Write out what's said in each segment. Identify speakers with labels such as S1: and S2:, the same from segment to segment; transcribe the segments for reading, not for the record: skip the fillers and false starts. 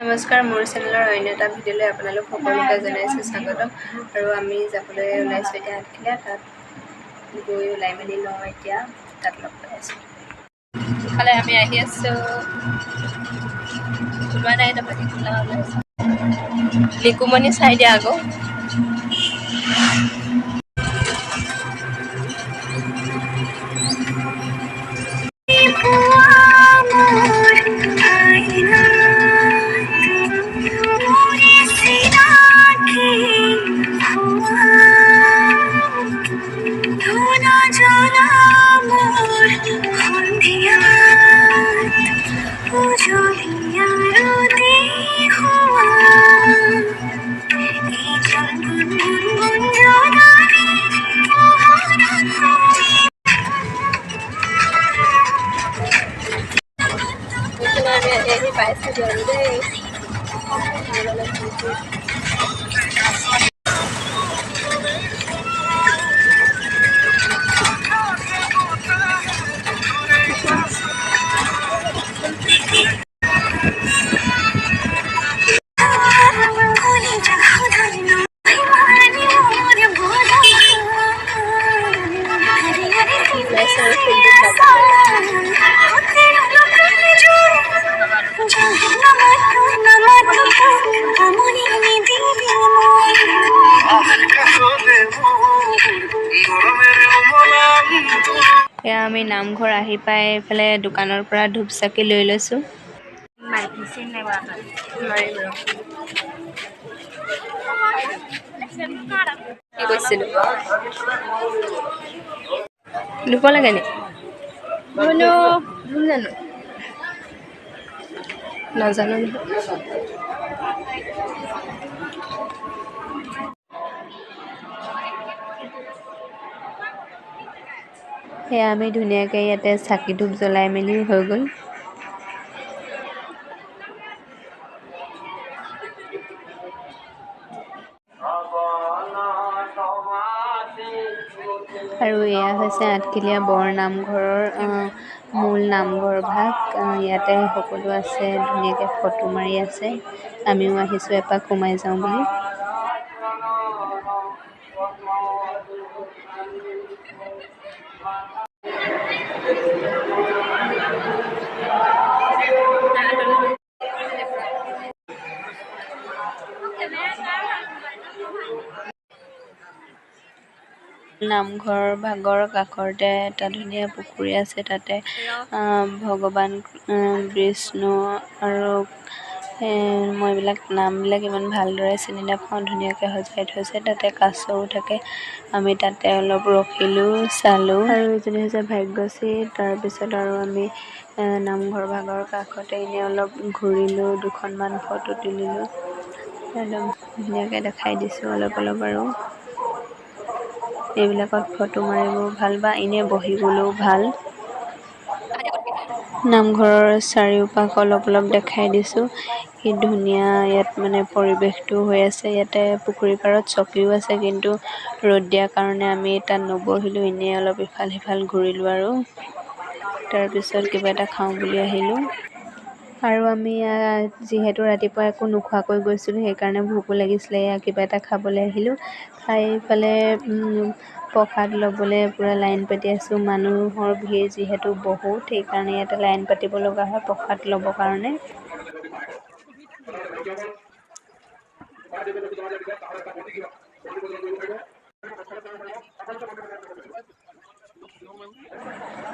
S1: নমস্কাৰ, মোৰ চেনেলৰ অন্য এটা ভিডিঅ'লৈ আপোনালোক সকলোকে জনাইছোঁ স্বাগতম। আৰু আমি যাবলৈ ওলাইছোঁ এতিয়া আঠখেলীয়া, তাত গৈ ওলাই মেলি লওঁ, এতিয়া তাত লগ পাই আছোঁ। ইফালে আমি আহি আছোঁ, ওলোৱা নাই নহয়, ওলাইছোঁ। লিকুমণি চাই দিয়া আকৌ। আমি আহি পাইছোঁগৈ আৰু দেই। ওলাইছে আৰু ফিল্ডত যাবলৈ। এয়া আমি নামঘৰ আহি পাই এইফালে দোকানৰ পৰা ধূপ চাকি লৈ লৈছোঁ। কি কৈছিলোঁ, ধুব লাগে নি? ধুম জানো, নাজানো নহয়। সেয়া আমি ধুনীয়াকৈ ইয়াতে চাকি ধূপ জ্বলাই মেলি হৈ গ'ল। আৰু এয়া হৈছে আঠখেলীয়া বৰ নামঘৰৰ মূল নামঘৰ ভাগ। ইয়াতে সকলো আছে, ধুনীয়াকৈ ফটো মাৰি আছে। আমিও আহিছোঁ এপাক সোমাই যাওঁ বুলি। নামঘৰ ভাগৰ কাষৰতে এটা ধুনীয়া পুখুৰী আছে, তাতে ভগৱান বিষ্ণু আৰু মই এইবিলাক নামবিলাক ইমান ভালদৰে চিনি নাপাওঁ, ধুনীয়াকৈ সজাই থৈছে। তাতে কাছও থাকে, আমি তাতে অলপ ৰখিলোঁ, চালোঁ। আৰু এইজনী হৈছে ভাগ্যশ্ৰী। তাৰপিছত আৰু আমি নামঘৰ ভাগৰ কাষতে এনেই অলপ ঘূৰিলোঁ, দুখনমান ফটো তুলিলোঁ, একদম ধুনীয়াকৈ দেখাই দিছোঁ অলপ অলপ। আৰু এইবিলাকত ফটো মাৰিবও ভাল বা এনেই বহিবলৈও ভাল। নামঘৰৰ চাৰিওপাশ অলপ অলপ দেখাই দিছোঁ, কি ধুনীয়া ইয়াত মানে পৰিৱেশটো হৈ আছে। ইয়াতে পুখুৰী পাৰত চকীও আছে, কিন্তু ৰ'দ দিয়াৰ কাৰণে আমি তাত নবহিলোঁ, এনেই অলপ ইফাল সিফাল ঘূৰিলোঁ। আৰু তাৰপিছত কিবা এটা খাওঁ বুলি আহিলোঁ। আৰু আমি যিহেতু ৰাতিপুৱা একো নোখোৱাকৈ গৈছিলোঁ, সেইকাৰণে ভোকো লাগিছিলে, এয়া কিবা এটা খাবলৈ আহিলোঁ। খাই পেলাই প্ৰসাদ ল'বলৈ পূৰা লাইন পাতি আছোঁ। মানুহৰ ভিৰ যিহেতু বহুত, সেইকাৰণে ইয়াতে লাইন পাতিব লগা হয় প্ৰসাদ ল'বৰ কাৰণে।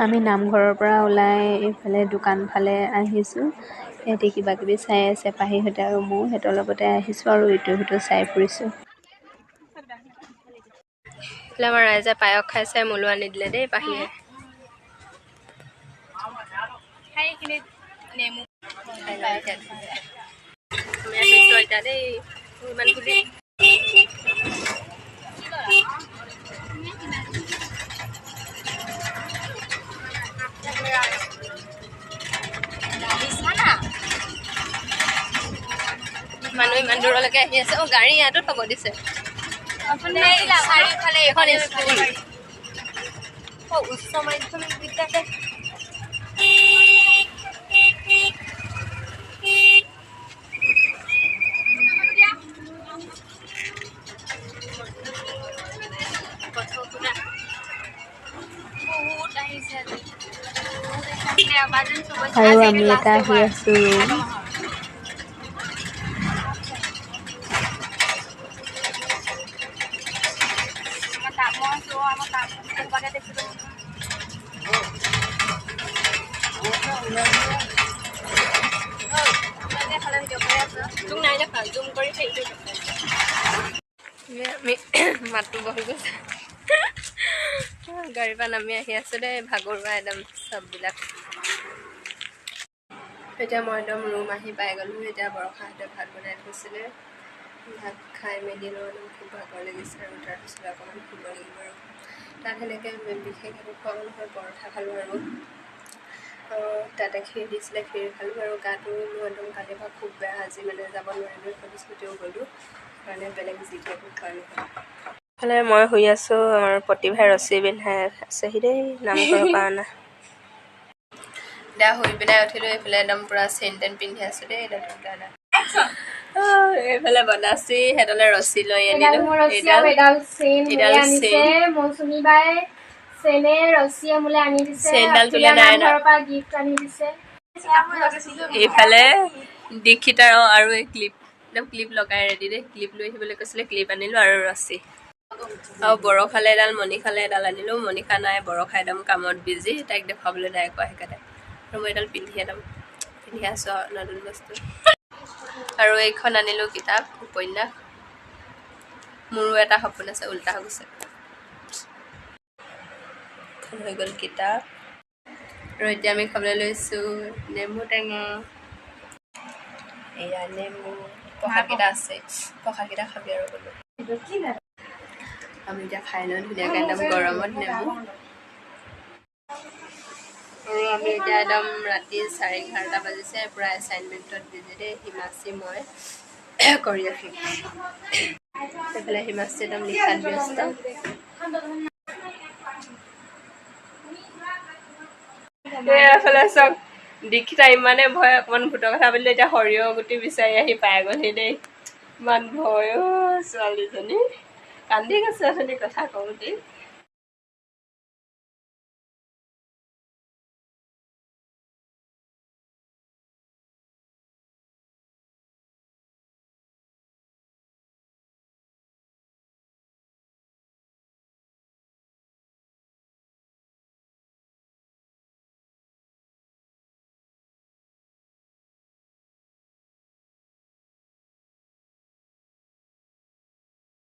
S1: আমি নামঘৰৰ পৰা ওলাই এইফালে দোকান ফালে আহিছোঁ। সিহঁতি কিবা কিবি চাই আছে পাহিহঁতে, আৰু ময়ো সিহঁতৰ লগতে আহিছোঁ আৰু ইটো সিটো চাই ফুৰিছোঁ। আমাৰ ৰাইজে পায়স খাইছে, মোলো আনি দিলে দেই পাহিয়ে। আমি আহিছোঁ এতিয়া দেই, ইমান খুলি মানুহ ইমান দূৰলৈকে আহি আছে। অ' গাড়ী ইয়াতো থ'ব দিছে। এখন স্কুল, উচ্চ মাধ্যমিক বিদ্যালয়। আৰু আমি এটা আহি আছোঁ ৰুম।
S2: আমি মাতটো বহি গৈছে, গাড়ীৰ পৰা নামি আহি আছো দেই, ভাগৰুৱা একদম চববিলাক। এতিয়া মই একদম ৰুম আহি পাই গ'লোঁ। এতিয়া বৰষাহঁতে ভাত বনাই থৈছিলে, ভাত খাই মেলি লৈ একদম খুব ভাগৰ লাগিছে আৰু তাৰপিছত অকণমান শুব লাগিব। আৰু তাত সেনেকৈ বিশেষ একো খোৱা নহয়, পৰঠা খালোঁ আৰু তাতে ক্ষীৰ দিছিলে, ক্ষীৰ খালোঁ। আৰু গাটো মোৰ একদম কালিৰ পৰা খুব বেয়া, আজি মানে যাব নোৱাৰিলোঁ, স্কুটিও গ'লোঁ, সেইকাৰণে বেলেগ যি টি একো খোৱা নহ'ল। ইফালে মই শুই আছোঁ, আমাৰ প্ৰতিভাই ৰছী পিন্ধাই আছেহি দেই নামঘৰৰ পৰা অনা। এতিয়া শুই পিনাই উঠিলোঁ, এইফালে একদম পূৰা চেইন টেইন পিন্ধি আছোঁ দেই নতুনকৈ অনা। এইফালে বনাচি সিহঁতলৈ ৰছী লৈ আনিলোঁ, এইফালে দীক্ষিতাৰ আৰু এই ক্লিপ একদম ক্লিপ লগাই ৰেডি দেই, ক্লিপ লৈ আহিবলৈ কৈছিলে, ক্লিপ আনিলোঁ আৰু ৰছী। আৰু বৰষালে এডাল, মণিষালে এডাল আনিলোঁ। মণিষা নাই, বৰষা একদম কামত বিজি, তাইক দেখুৱাবলৈ নাই কোৱা সেইকাৰণে। আৰু মই এডাল পিন্ধি একদম পিন্ধি আছোঁ আৰু নতুন বস্তু। আৰু এইখন আনিলোঁ কিতাপ, উপন্যাস। মোৰো এটা সপোন আছে, উল্টা হৈ গৈছে। এখন হৈ গ'ল কিতাপ। আৰু এতিয়া আমি খাবলৈ লৈছোঁ নেমু টেঙা। এয়া নেমু, প্ৰসাদকেইটা আছে, প্ৰসাদকেইটা খাবি আৰু বোলো। আমি এতিয়া খাই লওঁ ধুনীয়াকৈ একদম গৰমত নেমু। আৰু আমি এতিয়া একদম ৰাতি 11:30 বাজিছে, পূৰা এছাইনমেণ্টত বিজি দেই, হিমাচী মই কৰি আছোঁ। সেইফালে হিমাচী একদম লিখাত ব্যস্ত। এইফালে চাওক দীক্ষিতা ইমানে ভয়, অকণমান ভূতৰ কথা পাতিলে এতিয়া সৰিয়হ গুটি বিচাৰি আহি পাই গ'লহি দেই। ইমান ভয় অ' ছোৱালীজনী, কান্দি গৈছে অথনি কথা কওঁতেই।